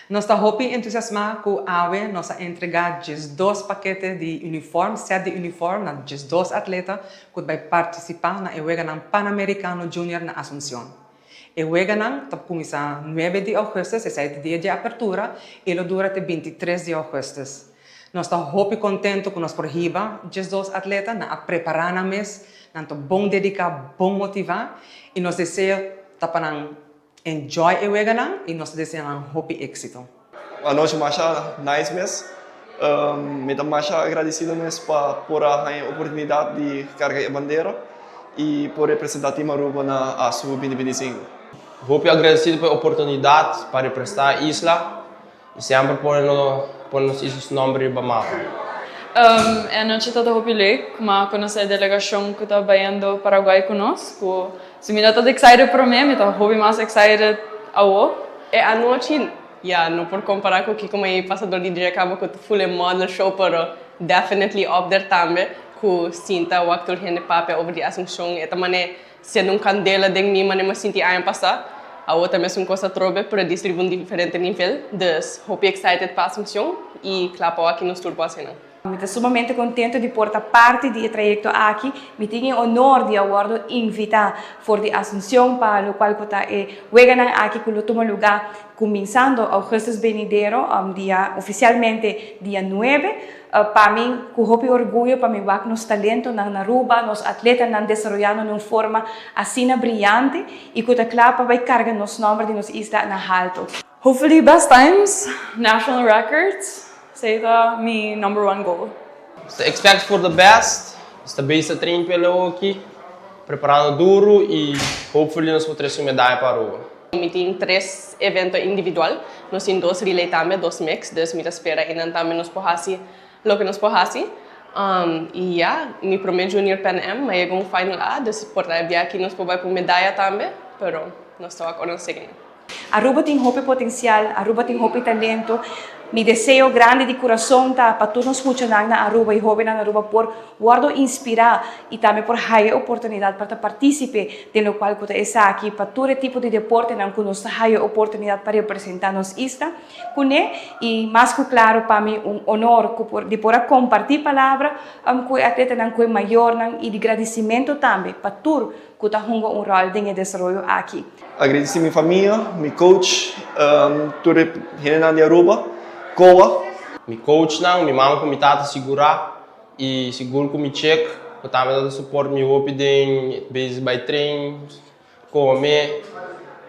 Nos ta hopi entusiasma cu awe nos a entrega 12 pakete di uniform, set di uniform na 12 atleta cu ta bay participa na e Weganan Panamericano Junior na Asuncion. E weganan ta cuminsa 9 di augustus, esey ta dia di apertura, y lo dura te 23 di augustus. Nos ta hopi contento cu nos por hiba 12 atleta nan a prepara nan mes, nan ta bon dedica, bon motiva, y nos deseo ta pa nan enjoy e weganan y nos ta desea nan hopi exito. Anochi masha nice mes. Mi ta masha agradecido mes pa por a haña oportunidad di carga e bandera y por representa Team Aruba na ASU 2025. Hopi agradecido pa e oportunidad pa representa e isla y semper pone no pone nos isla su nomber riba mapa. E anochi tabata hopi leuk, m'a conoce e delegacion cu ta bayendo Paraguay cu nos, cu si mi no tabata excited prome, mi ta hopi mas excited awo. E anochi, ya, no por compara cu kico mi pasa door di dje caba cu full e model show, pero definitely up there tambe, cu sinta wak tur hende papia over di Asuncion, e ta mane sende un candela den mi mane mi a sinti aña pasa. Awo ta mesun cos atrobe, pero distribu un diferente nivel, dus hopi excited pa Asuncion y cla pa wak nos tur por haci nan. Mi ta sumamente contento di por ta parti di e trayecto aki. Mi tin e honor di a wordo invita for di Asuncion pa locual cu ta e weganan aki cu lo tuma luga cuminsando augustus benidero, dia oficialmente dia 9. Pa mi cu hopi orguyo pa mi wak nos talentonan na Aruba, nos atletanan desaroyando na un forma asina briyante y cu ta cla pa bay carga nos nomber di nos isla na halto. Hopefully best times, national records, esey ta mi number one goal. Ta expect for the best, sta bezig ta train p'e aki, preparando duro y hopefully nos por trece un medaya pa Aruba. Mi tin tres evento individual, nos tin dos relay tambe, dos mix, dus mi ta spera einan tambe nos por haci loke nos por haci. Y ya, mi prome Junior Pan Am, m'a yega un final A, dus por ta e bia aki nos por bay pa un medaya tambe, pero nos ta wak ora nos sigui nan. Aruba tin hopi potencial, Aruba tin hopi talento. Mi deseo grandi di curason ta pa tur nos muchanan na Aruba y hobennan na Aruba por wordo inspira y tambe por haya e oportunidad pa ta participe den locual cu ta esaki, pa tur e tipo di deportenan cu nos ta haya e oportunidad pa representa nos isla cune. Y mas cu claro pa mi un honor cu por di por a comparti palabra cu e atletanan, cu e mayornan y di gradicimento tambe pa tur cu ta hunga un rol den e desaroyo aki. Agradeci mi famia, mi coach, tur e hendenan di Aruba, COA. Mi coachnan, mi mama cu mi tata sigura y sigur cu mi chick cu tambe ta support mi hopi den bezig bay train, come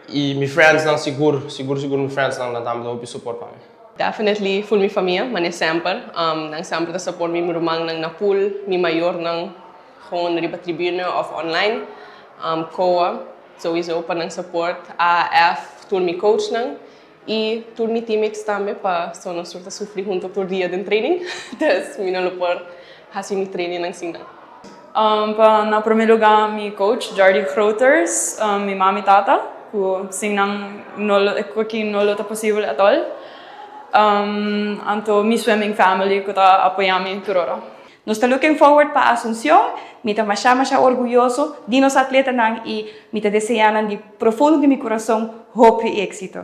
y mi friendsnan sigur, sigur sigur mi friendsnan nan tambe ta hopi support pa mi. Definitely full mi famia, mane semper, nan semper ta support mi, mi rumannan na pool, mi mayornan gewoon riba tribune of online, COA sowieso pa nan support, AF, tur mi coachnan y tur mi teammates tambe pa so nos tur ta sufri hunto tur dia den training, dus mi no lo por haci mi trainingnan sin nan. Pa na prome luga mi coach Jordi Groters, mi mami y tata cu sin nan no lo aki no lo ta posibel at all, anto mi swimming family cu ta apoya mi tur ora. Nos ta looking forward pa Asuncion, mi ta masha masha orguyoso di nos atletanan y mi ta desea nan di profundo di mi curason hopi exito.